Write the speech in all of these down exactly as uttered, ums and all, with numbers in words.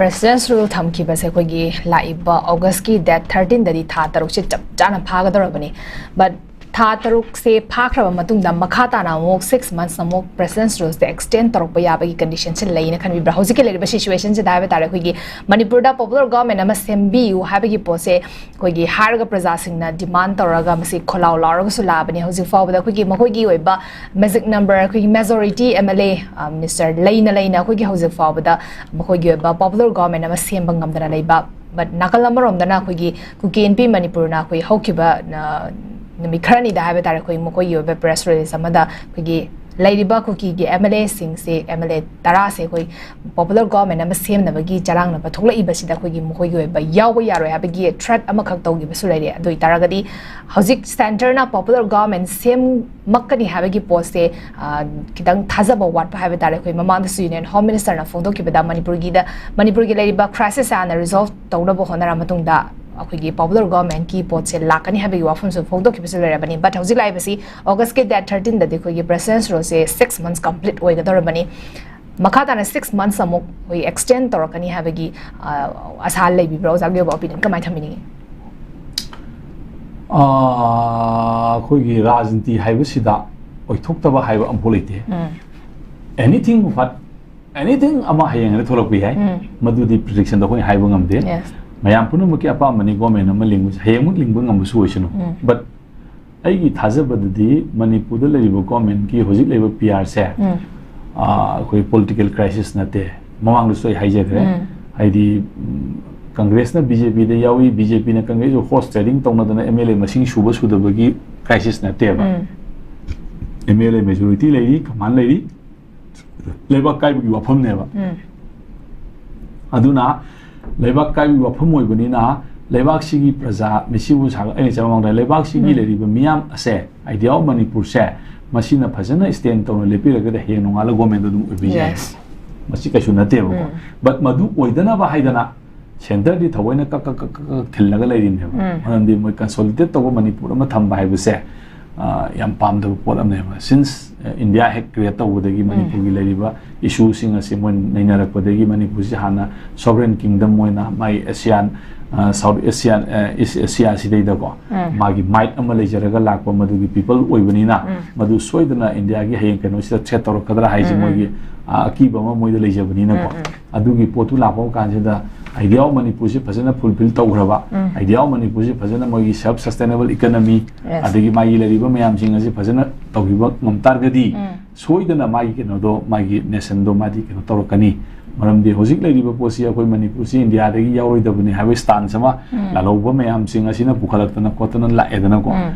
President's Rule ꯊꯝꯈꯤꯕꯁꯦ ꯑꯩꯈꯣꯏꯒꯤ ꯂꯥꯛꯏꯕ August ꯀꯤ date thirteen ꯗꯗꯤ ꯊꯥ ꯇꯔꯨꯛꯁꯦ ꯆꯞ ꯆꯥꯅ ꯐꯥꯒꯗꯧꯔꯕꯅꯤ꯫ But ꯊꯥ ꯇꯔꯨꯛꯁꯦ ꯐꯥꯈ꯭ꯔꯕ ꯃꯇꯨꯡꯗ ꯃꯈꯥ ꯇꯥꯅ ꯑꯃꯨꯛ six months ꯑꯃꯨꯛ President's Rule ꯁꯦ extend ꯇꯧꯔꯛꯄ ꯌꯥꯕꯒꯤ condition ꯁꯦ ꯂꯩꯅ ꯈꯟꯕꯤꯕ꯭ꯔꯥ? ꯍꯧꯖꯤꯛꯀꯤ ꯂꯩꯔꯤꯕ situation ꯁꯤꯗ ꯍꯥꯏꯕ ꯇꯥꯔꯦ, ꯑꯩꯈꯣꯏꯒꯤ ꯃꯅꯤꯄꯨꯔꯗ popular government ꯑꯃ ꯁꯦꯝꯕꯤꯌꯨ ꯍꯥꯏꯕꯒꯤ ꯄꯣꯠꯁꯦ ꯑꯩꯈꯣꯏꯒꯤ ꯍꯥꯏꯔꯒ ꯄ꯭ꯔꯖꯥꯁꯤꯡꯅ demand ꯇꯧꯔꯒ ꯃꯁꯤ ꯈꯣꯜꯂꯥꯎ ꯂꯥꯎꯔꯒꯁꯨ ꯂꯥꯛꯑꯕꯅꯤ꯫ ꯍꯧꯖꯤꯛ ꯐꯥꯎꯕꯗ ꯑꯩꯈꯣꯏꯒꯤ ꯃꯈꯣꯏꯒꯤ ꯑꯣꯏꯕ magic number, ꯑꯩꯈꯣꯏꯒꯤ majority M L A, ꯑ, minister ꯂꯩꯅ ꯂꯩꯅ ꯑꯩꯈꯣꯏꯒꯤ ꯍꯧꯖꯤꯛ ꯐꯥꯎꯕꯗ ꯃꯈꯣꯏꯒꯤ ꯑꯣꯏꯕ popular government ꯑꯃ ꯁꯦꯝꯕ ꯉꯝꯗꯅ ꯂꯩꯕ꯫ But ꯅꯥꯀꯜ ꯑꯃꯔꯣꯝꯗꯅ ꯑꯩꯈꯣꯏꯒꯤ ꯀꯨꯀꯤ ꯏꯟꯄꯤ ꯃꯅꯤꯄꯨꯔꯅ ꯑꯩꯈꯣꯏ ꯍꯧꯈꯤꯕ, ꯑ, ꯅꯨꯃꯤꯠ ꯈꯔꯅꯤꯗ ꯍꯥꯏꯕ ꯇꯥꯔꯦ, ꯑꯩꯈꯣꯏ ꯃꯈꯣꯏꯒꯤ ꯑꯣꯏꯕ press release ꯑꯃꯗ ꯑꯩꯈꯣꯏꯒꯤ ꯂꯩꯔꯤꯕ ꯀꯨꯀꯤꯒꯤ M L A ꯁꯤꯡꯁꯦ, M L A ꯇꯔꯥꯁꯦ ꯑꯩꯈꯣꯏ popular government ꯑꯃ ꯁꯦꯝꯅꯕꯒꯤ ꯆꯔꯥꯡꯅꯕ ꯊꯣꯛꯂꯛꯏꯕꯁꯤꯗ ꯑꯩꯈꯣꯏꯒꯤ ꯃꯈꯣꯏꯒꯤ ꯑꯣꯏꯕ ꯌꯥꯎꯕ ꯌꯥꯔꯣꯏ ꯍꯥꯏꯕꯒꯤ threat ꯑꯃꯈꯛ ꯇꯧꯈꯤꯕꯁꯨ ꯂꯩꯔꯦ꯫ ꯑꯗꯨ ꯑꯣꯏꯇꯥꯔꯒꯗꯤ ꯍꯧꯖꯤꯛ centre ꯅ popular government ꯁꯦꯝꯃꯛꯀꯅꯤ ꯍꯥꯏꯕꯒꯤ ꯄꯣꯠꯁꯦ, ꯑ, ꯈꯤꯇꯪ ꯊꯥꯖꯕ ꯋꯥꯠꯄ ꯍꯥꯏꯕ ꯇꯥꯔꯦ꯫ ꯑꯩꯈꯣꯏ ꯃꯃꯥꯡꯗꯁꯨ Union Home Minister ꯅ ꯐꯣꯡꯗꯣꯛꯈꯤꯕꯗ ꯃꯅꯤꯄꯨꯔꯒꯤꯗ, ꯃꯅꯤꯄꯨꯔꯒꯤ ꯂꯩꯔꯤꯕ crisis ꯍꯥꯟꯅ resolve ꯇꯧꯅꯕ ꯍꯣꯠꯅꯔ ꯃꯇꯨꯡꯗ ꯑꯩꯈꯣꯏꯒꯤ popular government ꯀꯤ ꯄꯣꯠꯁꯦ ꯂꯥꯛꯀꯅꯤ ꯍꯥꯏꯕꯒꯤ ꯋꯥꯐꯝꯁꯨ ꯐꯣꯡꯗꯣꯛꯈꯤꯕꯁꯨ ꯂꯩꯔꯕꯅꯤ꯫ But ꯍꯧꯖꯤꯛ ꯂꯥꯛꯏꯕꯁꯤ August ꯀꯤ date thirteen ꯗꯗꯤ ꯑꯩꯈꯣꯏꯒꯤ President's Rule ꯁꯦ six months complete ꯑꯣꯏꯒꯗꯧꯔꯕꯅꯤ꯫ ꯃꯈꯥ ꯇꯥꯅ six months ꯑꯃꯨꯛ ꯑꯩꯈꯣꯏ extend ꯇꯧꯔꯛꯀꯅꯤ ꯍꯥꯏꯕꯒꯤ, ꯑ, ꯑꯁꯥ ꯂꯩꯕꯤꯕ꯭ꯔꯥ? ꯑꯣꯖꯥꯒꯤ ꯑꯣꯏꯕ opinion ꯀꯃꯥꯏꯅ ꯊꯝꯕꯤꯅꯤꯡꯉꯤ? ꯑ, ꯑꯩꯈꯣꯏꯒꯤ ꯔꯥꯖꯅꯤꯇꯤ ꯍꯥꯏꯕꯁꯤꯗ ꯑꯣꯏꯊꯣꯛꯇꯕ ꯍꯥꯏꯕ ꯑꯃꯐꯥꯎ ꯂꯩꯇꯦ꯫ ꯎꯝ꯫ Anything but anything ꯑꯃ ꯍꯌꯦꯡ ꯍꯥꯏꯅ ꯊꯣꯛꯂꯛꯄ ꯌꯥꯏ꯫ ꯎꯝ꯫ ꯃꯗꯨꯗꯤ prediction ꯗ ꯑꯩꯈꯣꯏꯅ ꯍꯥꯏꯕ ꯉꯝꯗꯦ꯫ Yes. ꯃꯌꯥꯝ ꯄꯨꯝꯅꯃꯛꯀꯤ ꯑꯄꯥꯝꯕꯅꯤ government ꯑꯃ ꯂꯤꯡꯕꯁꯦ, ꯍꯌꯦꯡꯃꯛ ꯂꯤꯡꯕ ꯉꯝꯕꯁꯨ ꯑꯣꯏꯁꯅꯨ꯫ ꯎꯝ꯫ But ꯑꯩꯒꯤ ꯊꯥꯖꯕꯗꯗꯤ ꯃꯅꯤꯄꯨꯔꯗ ꯂꯩꯔꯤꯕ government ꯀꯤ ꯍꯧꯖꯤꯛ ꯂꯩꯔꯤꯕ P R ꯁꯦ, ꯎꯝ꯫ ꯑ, ꯑꯩꯈꯣꯏ political crisis ꯅꯠꯇꯦ꯫ ꯃꯃꯥꯡꯗꯁꯨ ꯑꯩ ꯍꯥꯏꯖꯈ꯭ꯔꯦ꯫ ꯎꯝ꯫ ꯍꯥꯏꯗꯤ, ꯎꯝ, Congress ꯅ B J P ꯗ ꯌꯥꯎꯏ, B J P ꯅ Congress ꯕꯨ horse trading ꯇꯧꯅꯗꯅ M L A ꯃꯁꯤꯡ ꯁꯨꯕ ꯁꯨꯗꯕꯒꯤ crisis ꯅꯠꯇꯦꯕ꯫ ꯎꯝ꯫ M L A majority ꯂꯩꯔꯤ, command ꯂꯩꯔꯤ, ꯂꯩꯕꯥꯛ ꯀꯥꯏꯕꯒꯤ ꯋꯥꯐꯝꯅꯦꯕ꯫ ꯎꯝ꯫ ꯑꯗꯨꯅ ꯂꯩꯕꯥꯛ ꯀꯥꯏꯕꯒꯤ ꯋꯥꯐꯝ ꯑꯣꯏꯕꯅꯤꯅ ꯂꯩꯕꯥꯛꯁꯤꯒꯤ ꯄ꯭ꯔꯖꯥ, ꯃꯁꯤꯕꯨ ꯁꯥꯒ-, ꯑꯩꯅ ꯆꯃꯥꯡꯗ ꯂꯩꯕꯥꯛꯁꯤꯒꯤ ꯎꯝ꯫ ꯂꯩꯔꯤꯕ ꯃꯤꯌꯥꯝ ꯑꯁꯦ, Idea of Manipur ꯁꯦ, ꯃꯁꯤꯅ ꯐꯖꯅ stand ꯇꯧꯅ ꯂꯦꯞꯄꯤꯔꯒꯗꯤ ꯍꯌꯦꯡ ꯅꯣꯡꯉꯥꯜꯂ government ꯑꯗꯨꯝ ꯑꯣꯏꯕ ꯌꯥꯏ꯫ Yes. ꯃꯁꯤ ꯀꯩꯁꯨ ꯅꯠꯇꯦꯕꯀꯣ꯫ ꯎꯝ꯫ But ꯃꯗꯨ ꯑꯣꯏꯗꯅꯕ ꯍꯥꯏꯗꯅ centre ꯗꯤ ꯊꯑꯣꯏꯅ ꯀꯛ ꯀꯛ ꯀꯛ ꯀꯛ ꯀꯛ ꯊꯤꯜꯂꯒ ꯂꯩꯔꯤꯅꯦꯕ꯫ ꯎꯝ꯫ ꯃꯔꯝꯗꯤ ꯃꯣꯏ consolidate ꯇꯧꯕ ꯃꯅꯤꯄꯨꯔ ꯑꯃ ꯊꯝꯕ ꯍꯥꯏꯕꯁꯦ, ꯑ, ꯌꯥꯝ ꯄꯥꯝꯗꯕ ꯄꯣꯠ ꯑꯃꯅꯦꯕ꯫ Since, ꯑ, ꯏꯟꯗꯤꯌꯥ ꯍꯦꯛ ꯀ꯭ꯔꯤꯌꯦꯠ ꯇꯧꯕꯗꯒꯤ ꯃꯅꯤꯄꯨꯔꯒꯤ ꯂꯩꯔꯤꯕ ꯏꯁꯨꯁꯤꯡ ꯑꯁꯤ ꯃꯣꯏ ꯅꯩꯅꯔꯛꯄꯗꯒꯤ ꯃꯅꯤꯄꯨꯔꯁꯤ ꯍꯥꯟꯅ ꯁꯣꯚꯔꯦꯟ ꯀꯤꯡꯗꯝ ꯑꯣꯏꯅ ꯃꯥꯒꯤ ꯑꯦꯁꯤꯌꯥꯟ, ꯑ, ꯁꯥꯎꯠ ꯑꯦꯁꯤꯌꯥꯟ, ꯑ, ꯏꯁ ꯑꯦꯁꯤꯌꯥ ꯁꯤꯗꯩꯗꯀꯣ ꯃꯥꯒꯤ ꯃꯥꯏꯠ ꯑꯃ ꯂꯩꯖꯔꯒ ꯂꯥꯛꯄ ꯃꯗꯨꯒꯤ ꯄꯤꯄꯜ ꯑꯣꯏꯕꯅꯤꯅ ꯃꯗꯨ ꯁꯣꯏꯗꯅ ꯏꯟꯗꯤꯌꯥꯒꯤ ꯍꯌꯦꯡ ꯀꯩꯅꯣꯁꯤꯗ ꯊ꯭ꯔꯦꯠ ꯇꯧꯔꯛꯀꯗ꯭ꯔꯥ ꯍꯥꯏꯁꯦ ꯃꯣꯏꯒꯤ, ꯑ, ꯑꯀꯤꯕ ꯑꯃ ꯃꯣꯏꯗ ꯂꯩꯖꯕꯅꯤꯅꯀꯣ꯫ ꯑꯗꯨꯒꯤ ꯄꯣꯠꯇꯨ ꯂꯥꯛꯄ ꯀꯥꯟꯁꯤꯗ Idea of ꯃꯅꯤꯄꯨꯔꯁꯤ ꯐꯖꯅ ꯐꯨꯜꯐꯤꯜ ꯇꯧꯈ꯭ꯔꯕ, Idea of ꯃꯅꯤꯄꯨꯔꯁꯤ ꯐꯖꯅ ꯃꯣꯏꯒꯤ ꯁꯦꯜꯐ ꯁꯁꯇꯦꯅꯦꯕꯜ ꯏꯀꯅꯃꯤ, Yes. ꯑꯗꯒꯤ ꯃꯥꯒꯤ ꯂꯩꯔꯤꯕ ꯃꯌꯥꯝꯁꯤꯡ ꯑꯁꯤ ꯐꯖꯅ ꯇꯧꯈꯤꯕ ꯉꯝ ꯇꯥꯔꯒꯗꯤ ꯁꯣꯏꯗꯅ ꯃꯥꯒꯤ ꯀꯩꯅꯣꯗꯣ, ꯃꯥꯒꯤ ꯅꯦꯁꯟꯗꯣ ꯃꯥꯗꯤ ꯀꯩꯅꯣ ꯇꯧꯔꯛꯀꯅꯤ꯫ ꯃꯔꯝꯗꯤ ꯍꯧꯖꯤꯛ ꯂꯩꯔꯤꯕ ꯄꯣꯠꯁꯤ ꯑꯩꯈꯣꯏ ꯃꯅꯤꯄꯨꯔꯁꯤ ꯏꯟꯗꯤꯌꯥꯗꯒꯤ ꯌꯥꯎꯔꯣꯏꯗꯕꯅꯤ ꯍꯥꯏꯕꯒꯤ ꯁ꯭ꯇꯥꯟꯁ ꯑꯃ ꯂꯥꯜꯍꯧꯕ ꯃꯌꯥꯝꯁꯤꯡ ꯑꯁꯤꯅ ꯄꯨꯈꯠꯂꯛꯇꯅ ꯈꯣꯠꯇꯅ ꯂꯥꯛꯑꯦꯗꯅꯀꯣ꯫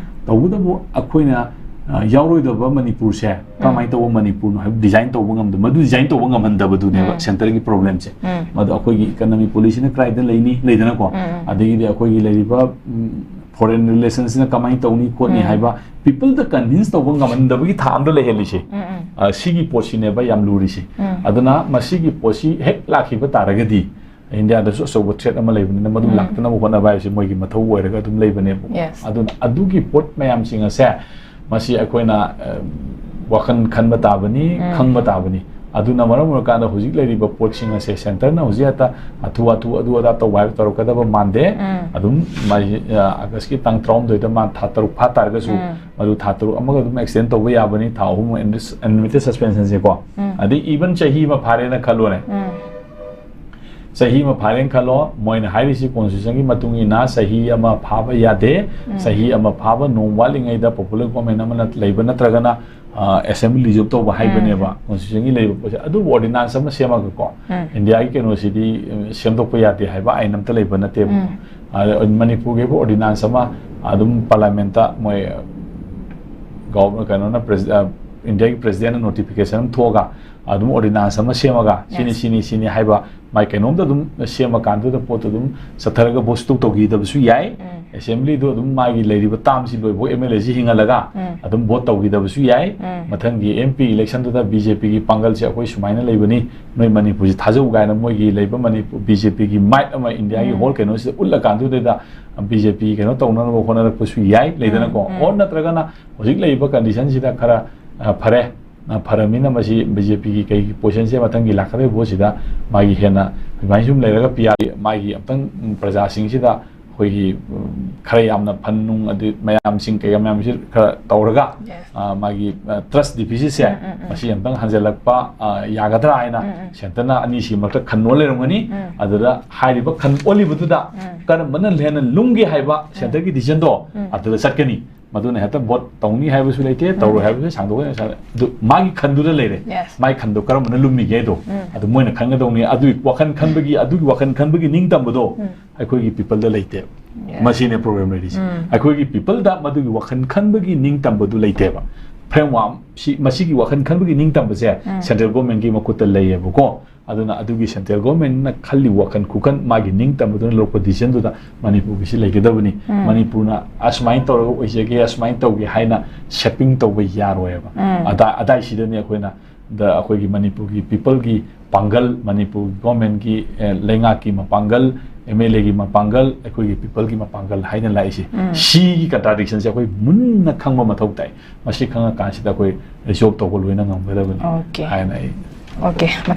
ꯇꯧꯕꯇꯕꯨ ꯑꯩꯈꯣꯏꯅ, ꯑ, ꯌꯥꯎꯔꯣꯏꯗꯕ ꯃꯅꯤꯄꯨꯔꯁꯦ ꯀꯃꯥꯏꯅ ꯇꯧꯕ ꯃꯅꯤꯄꯨꯔꯅꯣ ꯍꯥꯏꯕ ꯗꯤꯖꯥꯏꯟ ꯇꯧꯕ ꯉꯝꯗꯕ, ꯃꯗꯨ ꯗꯤꯖꯥꯏꯟ ꯇꯧꯕ ꯉꯝꯍꯟꯗꯕꯗꯨꯅꯦꯕ ꯁꯦꯟꯇꯔꯒꯤ ꯄ꯭ꯔꯣꯕ꯭ꯂꯦꯝꯁꯦ꯫ ꯃꯗꯨ ꯑꯩꯈꯣꯏꯒꯤ ꯏꯀꯅꯃꯤ ꯄꯣꯂꯤꯁꯤꯅ ꯀꯗꯥꯏꯗ ꯂꯩꯅꯤ, ꯂꯩꯗꯅꯀꯣ? ꯑꯗꯒꯤꯗꯤ ꯑꯩꯈꯣꯏꯒꯤ ꯂꯩꯔꯤꯕ, ꯎꯝ, ꯐꯣꯔꯦꯟ ꯔꯤꯂꯦꯁꯟꯁꯤꯅ ꯀꯃꯥꯏꯅ ꯇꯧꯅꯤ ꯈꯣꯠꯅꯤ ꯍꯥꯏꯕ ꯄꯤꯄꯜꯗ ꯀꯟꯚꯤꯟꯁ ꯇꯧꯕ ꯉꯝꯍꯟꯗꯕꯒꯤ ꯊꯥꯛ ꯑꯃꯗ ꯂꯩꯍꯜꯂꯤꯁꯦ꯫ ꯑ, ꯁꯤꯒꯤ ꯄꯣꯠꯁꯤꯅꯦꯕ ꯌꯥꯝ ꯂꯨꯔꯤꯁꯦ꯫ ꯑꯗꯨꯅ ꯃꯁꯤꯒꯤ ꯄꯣꯠꯁꯤ ꯍꯦꯛ ꯂꯥꯛꯈꯤꯕ ꯇꯥꯔꯒꯗꯤ ꯏꯟꯗꯤꯌꯥꯗꯁꯨ ꯑꯆꯧꯕ ꯊ꯭ꯔꯦꯠ ꯑꯃ ꯂꯩꯕꯅꯤꯅ ꯃꯗꯨ ꯂꯥꯛꯇꯅꯕ ꯍꯣꯠꯅꯕ ꯍꯥꯏꯕꯁꯤ ꯃꯣꯏꯒꯤ ꯃꯊꯧ ꯑꯣꯏꯔꯒ ꯑꯗꯨꯝ ꯂꯩꯕꯅꯦꯕ꯫ Yes. ꯑꯗꯨꯅ ꯑꯗꯨꯒꯤ ꯄꯣꯠ ꯃꯌꯥꯝꯁꯤꯡ ꯑꯁꯦ ꯃꯁꯤ ꯑꯩꯈꯣꯏꯅ, ꯑ, ꯋꯥꯈꯜ ꯈꯟꯕ ꯇꯥꯕꯅꯤ, ꯈꯪꯕ ꯇꯥꯕꯅꯤ꯫ ꯑꯗꯨꯅ ꯃꯔꯝ ꯑꯣꯏꯔꯀꯥꯟꯗ ꯍꯧꯖꯤꯛ ꯂꯩꯔꯤꯕ ꯄꯣꯠꯁꯤꯡ ꯑꯁꯦ ꯁꯦꯟꯇꯔꯅ ꯍꯧꯖꯤꯛ ꯍꯦꯛꯇ ꯍꯥꯊꯨ ꯍꯥꯊꯨ ꯑꯗꯨ ꯑꯗꯥ ꯇꯧꯕ ꯍꯥꯏꯕ ꯇꯧꯔꯛꯀꯗꯕ ꯃꯥꯟꯗꯦ꯫ ꯑꯗꯨꯝ ꯃꯥꯒꯤ, ꯑ, ꯑꯥꯒꯁꯀꯤ ꯇꯥꯡ ꯇꯔꯥꯍꯨꯝꯗꯣꯏꯗ ꯃꯥ ꯊꯥ ꯇꯔꯨꯛ ꯐꯥ ꯇꯥꯔꯒꯁꯨ ꯃꯗꯨ ꯊꯥ ꯇꯔꯨꯛ ꯑꯃꯒ ꯑꯗꯨꯝ ꯑꯦꯛꯁꯇꯦꯟ ꯇꯧꯕ ꯌꯥꯕꯅꯤ, ꯊꯥ ꯑꯍꯨꯝ ꯑꯟꯂꯤꯃꯤꯇꯦꯠ ꯁꯁꯄꯦꯟꯁꯟꯁꯦꯀꯣ꯫ ꯑꯗꯩ ꯏꯚꯟ ꯆꯍꯤ ꯑꯃ ꯐꯥꯔꯦꯅ ꯈꯜꯂꯣꯅꯦ꯫ ꯆꯍꯤ ꯑꯃ ꯐꯥꯔꯦꯅ ꯈꯜꯂꯣ, ꯃꯣꯏꯅ ꯍꯥꯏꯔꯤꯁꯤ ꯀꯣꯟꯁꯇꯤꯇ꯭ꯌꯨꯁꯟꯒꯤ ꯃꯇꯨꯡ ꯏꯟꯅ ꯆꯍꯤ ꯑꯃ ꯐꯥꯕ ꯌꯥꯗꯦ꯫ ꯆꯍꯤ ꯑꯃ ꯐꯥꯕ ꯅꯣꯡ ꯋꯥꯠꯂꯤꯉꯩꯗ ꯄꯣꯄꯨꯂꯔ ꯒꯣꯚꯔꯟꯃꯦꯟꯠ ꯑꯃꯅ ꯂꯩꯕ ꯅꯠꯇ꯭ꯔꯒꯅ, ꯑ, ꯑꯦꯁꯦꯝꯕ꯭ꯂꯤ ꯗꯤꯖꯣꯜꯕ ꯇꯧꯕ ꯍꯥꯏꯕꯅꯦꯕ ꯀꯣꯟꯁꯇꯤꯇ꯭ꯌꯨꯁꯟꯒꯤ ꯂꯩꯕ ꯄꯣꯠꯁꯦ꯫ ꯑꯗꯨꯕꯨ ꯑꯣꯔꯗꯤꯅꯥꯟꯁ ꯑꯃ ꯁꯦꯝꯃꯒꯀꯣ, ꯏꯟꯗꯤꯌꯥꯒꯤ ꯀꯩꯅꯣꯁꯤꯗꯤ, ꯑ, ꯁꯦꯝꯗꯣꯛꯄ ꯌꯥꯗꯦ ꯍꯥꯏꯕ ꯑꯥꯏꯟ ꯑꯝꯇ ꯂꯩꯕ ꯅꯠꯇꯦꯕ꯫ ꯑꯗ ꯃꯅꯤꯄꯨꯔꯒꯤ ꯑꯣꯏꯕ ꯑꯣꯔꯗꯤꯅꯥꯟꯁ ꯑꯃ ꯑꯗꯨꯝ ꯄꯥꯔꯂꯤꯌꯥꯃꯦꯟꯠꯇ ꯃꯣꯏ, ꯑ, ꯒꯚꯔ-, ꯀꯩꯅꯣꯅ ꯄ꯭ꯔꯦꯁ-, ꯑ, ꯏꯟꯗꯤꯌꯥꯒꯤ ꯄ꯭ꯔꯦꯁꯤꯗꯦꯟꯠꯅ ꯅꯣꯇꯤꯐꯤꯀꯦꯁꯟ ꯑꯃ ꯊꯣꯛꯑꯒ ꯑꯗꯨꯝ ordinance ꯑꯃ ꯁꯦꯝꯃꯒ ꯁꯤꯅꯤ, yes, ꯁꯤꯅꯤ, ꯁꯤꯅꯤ ꯍꯥꯏꯕ ꯃꯥꯏ ꯀꯩꯅꯣꯝꯇ ꯑꯗꯨꯝ ꯁꯦꯝꯃ ꯀꯥꯟꯗꯨꯗ ꯄꯣꯠꯇꯨ ꯑꯗꯨꯝ ꯆꯠꯊꯔꯒ vote ꯇꯧꯈꯤꯗꯕꯁꯨ ꯌꯥꯏ꯫ ꯎꯝ꯫ Assembly ꯗꯣ ꯑꯗꯨꯝ ꯃꯥꯒꯤ ꯂꯩꯔꯤꯕ term ꯁꯤ ꯂꯣꯏꯐꯥꯎ M L A ꯁꯤ ꯍꯤꯡꯍꯜꯂꯒ ꯎꯝ꯫ ꯑꯗꯨꯝ vote ꯇꯧꯈꯤꯗꯕꯁꯨ ꯌꯥꯏ꯫ ꯎꯝ꯫ ꯃꯊꯪꯒꯤ M P election ꯗꯨꯗ B J P ꯒꯤ ꯄꯥꯡꯒꯜꯁꯦ ꯑꯩꯈꯣꯏ ꯁꯨꯃꯥꯏꯅ ꯂꯩꯕꯅꯤ, ꯅꯣꯏ ꯃꯅꯤꯄꯨꯔꯁꯤ ꯊꯥꯖꯧ ꯀꯥꯏꯅ ꯃꯣꯏꯒꯤ ꯂꯩꯕ ꯃꯅꯤꯄꯨꯔ B J P ꯒꯤ might ꯑꯃ India ꯒꯤ ꯎꯝ꯫ Whole ꯀꯩꯅꯣꯁꯤꯗ ꯎꯠꯂꯀꯥꯟꯗꯨꯗ B J P ꯀꯩꯅꯣ ꯇꯧꯅꯅꯕ ꯍꯣꯠꯅꯔꯛꯄꯁꯨ ꯌꯥꯏ, ꯂꯩꯗꯅꯀꯣ꯫ ꯎꯝ, ꯎꯝ꯫ Or ꯅꯠꯇ꯭ꯔꯒꯅ ꯍꯧꯖꯤꯛ ꯂꯩꯔꯤꯕ condition ꯁꯤꯗ ꯈꯔ, ꯑ, ꯐꯔꯦ, ꯑ, ꯐꯔꯃꯤꯅ ꯃꯁꯤ B J P ꯒꯤ ꯀꯩꯒꯤ position ꯁꯦ ꯃꯊꯪꯒꯤ ꯂꯥꯛꯀꯗꯧꯔꯤꯕ vote ꯁꯤꯗ ꯃꯥꯒꯤ ꯍꯦꯟꯅ ꯑꯗꯨꯃꯥꯏꯅ ꯁꯨꯝ ꯂꯩꯔꯒ P R ꯃꯥꯒꯤ ꯑꯝꯇꯪ, ꯎꯝ, ꯄ꯭ꯔꯖꯥꯁꯤꯡꯁꯤꯗ ꯑꯩꯈꯣꯏꯒꯤ, ꯎꯝ, ꯈꯔ ꯌꯥꯝꯅ fund ꯅꯨꯡ ꯑꯗꯨ ꯃꯌꯥꯝꯁꯤꯡ ꯀꯩꯀꯥ ꯃꯌꯥꯝꯁꯤ ꯈꯔ ꯇꯧꯔꯒ, yes, ꯑ, ꯃꯥꯒꯤ, ꯑ, trust deficit ꯁꯦ ꯎꯝ, ꯎꯝ, ꯎꯝ꯫ ꯃꯁꯤ ꯑꯃꯇꯪ ꯍꯟꯖꯤꯜꯂꯛꯄ, ꯑ, ꯌꯥꯒꯗ꯭ꯔꯥ ꯍꯥꯏꯅ ꯎꯝ, ꯎꯝ꯫ Centre ꯅ ꯑꯅꯤꯁꯤ ꯃꯔꯛꯇ ꯈꯟ ꯑꯣꯟ ꯂꯩꯔꯝꯒꯅꯤ꯫ ꯎꯝ꯫ ꯑꯗꯨꯗ ꯍꯥꯏꯔꯤꯕ ꯈꯟ ꯑꯣꯜꯂꯤꯕꯗꯨꯗ ꯎꯝ꯫ ꯀꯔꯝꯕꯅ ꯍꯦꯟꯅ ꯂꯨꯝꯒꯦ ꯍꯥꯏꯕ ꯎꯝ꯫ Centre ꯒꯤ decision ꯗꯣ ꯎꯝ꯫ ꯑꯗꯨꯗ ꯆꯠꯀꯅꯤ꯫ ꯃꯗꯨꯅ ꯍꯦꯛꯇ vote ꯇꯧꯅꯤ ꯍꯥꯏꯕꯁꯨ ꯂꯩꯇꯦ, ꯇꯧꯔꯣꯏ ꯎꯝ꯫ ꯍꯥꯏꯕꯁꯨ ꯁꯥꯡꯗꯣꯛꯅ ꯁꯥ-, ꯑꯗꯨ ꯃꯥꯒꯤ ꯈꯟꯗꯨꯗ ꯂꯩꯔꯦ꯫ Yes꯫ ꯃꯥꯒꯤ ꯈꯟꯗꯣ ꯀꯔꯝꯕꯅ ꯂꯨꯝꯃꯤꯒꯦ ꯍꯥꯏꯗꯣ ꯎꯝ꯫ ꯑꯗꯨ ꯃꯣꯏꯅ ꯈꯪꯒꯗꯧꯅꯤ꯫ ꯑꯗꯨꯒꯤ ꯋꯥꯈꯜ ꯈꯟꯕꯒꯤ, ꯑꯗꯨꯒꯤ ꯋꯥꯈꯜ ꯈꯟꯕꯒꯤ ꯅꯤꯡꯇꯝꯕꯗꯣ ꯎꯝ꯫ ꯑꯩꯈꯣꯏꯒꯤ people ꯗ ꯂꯩꯇꯦꯕ꯫ Yes꯫ ꯃꯁꯤꯅꯦ problem ꯂꯩꯔꯤꯁꯦ꯫ ꯎꯝ꯫ ꯑꯩꯈꯣꯏꯒꯤ people ꯗ ꯃꯗꯨꯒꯤ ꯋꯥꯈꯜ ꯈꯟꯕꯒꯤ ꯅꯤꯡꯇꯝꯕꯗꯨ ꯂꯩꯇꯦꯕ꯫ Framework ꯁꯤ, ꯃꯁꯤꯒꯤ ꯋꯥꯈꯜ ꯈꯟꯕꯒꯤ ꯅꯤꯡꯇꯝꯕꯁꯦ ꯎꯝ꯫ Central government ꯀꯤ ꯃꯈꯨꯠꯇ ꯂꯩꯌꯦꯕꯀꯣ꯫ ꯑꯗꯨꯅ ꯑꯗꯨꯒꯤ Central Government ꯅ ꯈꯜꯂꯤꯕ ꯋꯥꯈꯜ ꯈꯨꯈꯟ, ꯃꯥꯒꯤ ꯅꯤꯡꯇꯝꯕꯗꯨꯅ ꯂꯧꯔꯛꯄ decision ꯗꯨꯗ ꯃꯅꯤꯄꯨꯔꯒꯤꯁꯤ ꯂꯩꯒꯗꯕꯅꯤ꯫ ꯎꯝ꯫ ꯃꯅꯤꯄꯨꯔꯅ ꯑꯁꯨꯃꯥꯏꯅ ꯇꯧꯔꯒ ꯑꯣꯏꯖꯒꯦ, ꯑꯁꯨꯃꯥꯏꯅ ꯇꯧꯒꯦ ꯍꯥꯏꯅ shaping ꯇꯧꯕ ꯌꯥꯔꯣꯏꯕ꯫ ꯎꯝ꯫ ꯑꯗꯥ-, ꯑꯗꯥꯏꯁꯤꯗꯅꯤ ꯑꯩꯈꯣꯏꯅ ꯗ ꯑꯩꯈꯣꯏꯒꯤ ꯃꯅꯤꯄꯨꯔꯒꯤ people ꯒꯤ ꯄꯥꯡꯒꯜ, ꯃꯅꯤꯄꯨꯔ government ꯀꯤ, ꯑꯦ, ꯂꯩꯉꯥꯛꯀꯤ ꯃꯄꯥꯡꯒꯜ, M L A ꯒꯤ ꯃꯄꯥꯡꯒꯜ, ꯑꯩꯈꯣꯏꯒꯤ people ꯒꯤ ꯃꯄꯥꯡꯒꯜ ꯍꯥꯏꯅ ꯂꯥꯛꯏꯁꯦ꯫ ꯎꯝ꯫ ꯁꯤꯒꯤ contradiction ꯁꯦ ꯑꯩꯈꯣꯏ ꯃꯨꯟꯅ ꯈꯪꯕ ꯃꯊꯧ ꯇꯥꯏ꯫ ꯃꯁꯤ ꯈꯪꯉꯀꯥꯟꯁꯤꯗ ꯑꯩꯈꯣꯏ resolve ꯇꯧꯕ ꯂꯣꯏꯅ ꯉꯝꯒꯗꯕꯅꯤ Okay꯫ ꯍꯥꯏꯅ ꯑꯩ Okay꯫ ꯃꯊꯪ